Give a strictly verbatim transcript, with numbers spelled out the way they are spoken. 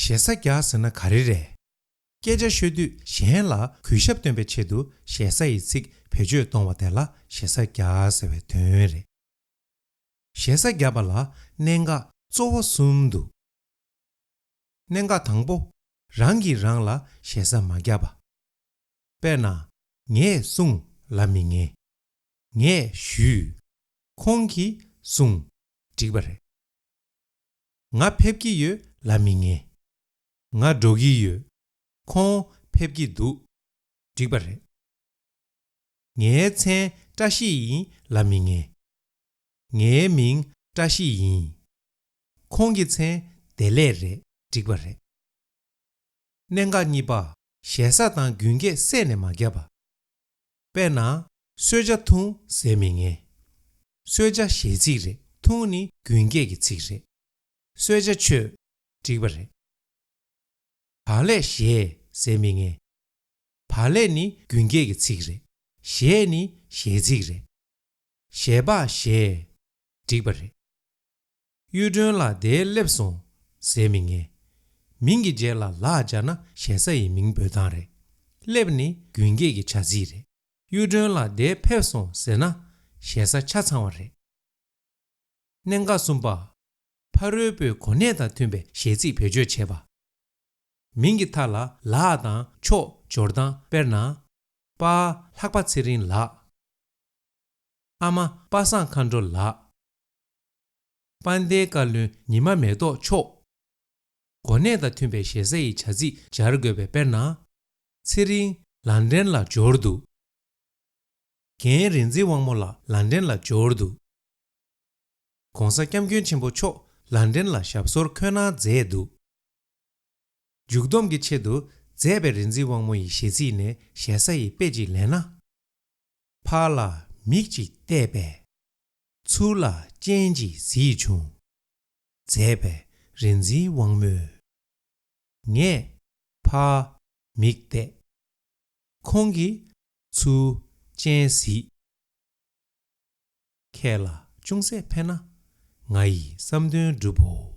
ཞེ་ས་རྒྱག་ཟེར་ན་ག་རེ་རེད། སྐད་ཆ་ཤོད་དུས་གཞན་ལ་གུས་ཞབས་སྟོན་པའི་ཆེད་དུ་ཞེ་ས་ཡི་ཚིག་བེད་སྤྱོད་གཏོང་བ་དེ་ལ་ཞེ་ས་རྒྱག་ཟེར་བའི་དོན་རེད། ཞེ་ས་རྒྱག་པ་ལ་གནད་འགག་གཙོ་བོ་གསུམ་འདུག་གནད་འགག་དང་པོ། རང་གིས་རང་ལ་ཞེ་ས་མ་རྒྱག་པ། དཔེར་ན། ངས་གསུངས་ལབ་མི་ཉན། ངས་ཞུས། ཁོང་གིས་གསུངས། འགྲིག་པ་རེད། ང་ཕེབས་ཀྱི་ཡོད་ལབ་མི་ཉན། ང་འགྲོ་གི་ཡོད། ཁོང་ཕེབས་ཀྱི་འདུག་འགྲིག་པ་རེད། ངའི་མཚན་བཀྲ་ཤིས་ཡིན་ལབ་མི་ཉན། ངའི་མིང་བཀྲ་ཤིས་ཡིན། ཁོང་གི་མཚན་བདེ་ལེགས་རེད། འགྲིག་པ་རེད། གནད་འགག་གཉིས་པ། ཞེ་ས་དང་རྒྱུན་སྐྱེད་བསྲེས་ནས་མ་རྒྱབ་པ། དཔེར་ན། གསོལ་ཇ་འཐུང་ཟེར་མི་ཉན། གསོལ་ཇ་གཞས་ཚིག་རེད། འཐུང་ནི་རྒྱུན་སྐྱེད་ཀྱི་ཚིག་རེད། གསོལ་ཇ་མཆོད། འགྲིག་པ་རེད། བག་ལེབ་བཞེས་ཟེར་མི་ཉན། བག་ལེབ་ནི་རྒྱུན་སྐྱེད་ཀྱི་ཚིག་རེད། བཞེས་ནི་གཞས་ཚིག་རེད། ཞལ་འབག་བཞེས། འགྲིག་པ་རེད། གཡུ་སྒྲོན་ལགས་འདིར་སླེབས་སོང་ཟེར་མི་ཉན། མིང་གི་རྗེས་ལ་ལགས་སྦྱར་ན་ཞེ་ས་ཡི་མིང་འབོད་སྟངས་རེད། སླེབས་ནི་རྒྱུན་སྐྱེད་ཀྱི་བྱ་ཚིག་རེད། གཡུ་སྒྲོན་ལགས་འདིར་ཕེབས་སོང་ཟེར་ན་ཞེ་ས་ཆ་ཚང་བ་རེད། གནད་འགག་གསུམ་པ། ཕ་རོལ་པོའི་གོ་གནས་དང་མཐུན་པའི་གཞས་ཚིག་བེད་སྤྱོད་བྱེད་པ། མིང་གི་མཐའ་ལ་ལགས་དང་མཆོག་སྦྱོར་སྟངས། དཔེར་ན། པཱ་ལྷག་པ་ཚེ་རིང་ལགས། ཨ་མ་པ་སངས་མཁའ་འགྲོ་ལགས། དཔལ་ལྡན་བཀའ་བློན་ཉི་མ་མེ་ཏོག་མཆོག་གོ་གནས་དང་མཐུན་པའི་ཞེ་ས་ཡི་བྱ་ཚིག་སྦྱར་དགོས་པས། དཔེར་ན། ཚེ་རིང་ལན་ཀྲན་ལ་འབྱོར་འདུག་རྒན་རིག་འཛིན་དབང་མོ་ལགས་ལན་ཀྲན་ལ་འབྱོར་འདུག་གོང་ས་སྐྱབས་མགོན་ཆེན་པོ་མཆོག་ལན་ཀྲན་ལ་ཞབས་སོར་འཁོད་གནང་མཛད་འདུག་མཇུག་སྡོམ་གྱི་ཆེད་དུ་མཛད་པའི་རིག་འཛིན་དབང་མོ་ཡི་གཞས་ཚིག་ནས་ཞེ་ས་ཡི་དཔེ་ཅིག་ལེན་ན། ཕར་ལ་མིག་ཅིག་བལྟས་པས། ཚུར་ལ་སྤྱན་ཅིག་གཟིགས་བྱུང་། མཛད་པའི་རིག་འཛིན་དབང་མོས། ངས་ཕར་མིག་བལྟས། ཁོང་གིས་ཚུར་སྤྱན་གཟིགས། ཁྱེད་ལ་ཅུང་ཟད་ཕན་ན་ང་ཡི་བསམ་དོན་འགྲུབ་བོ།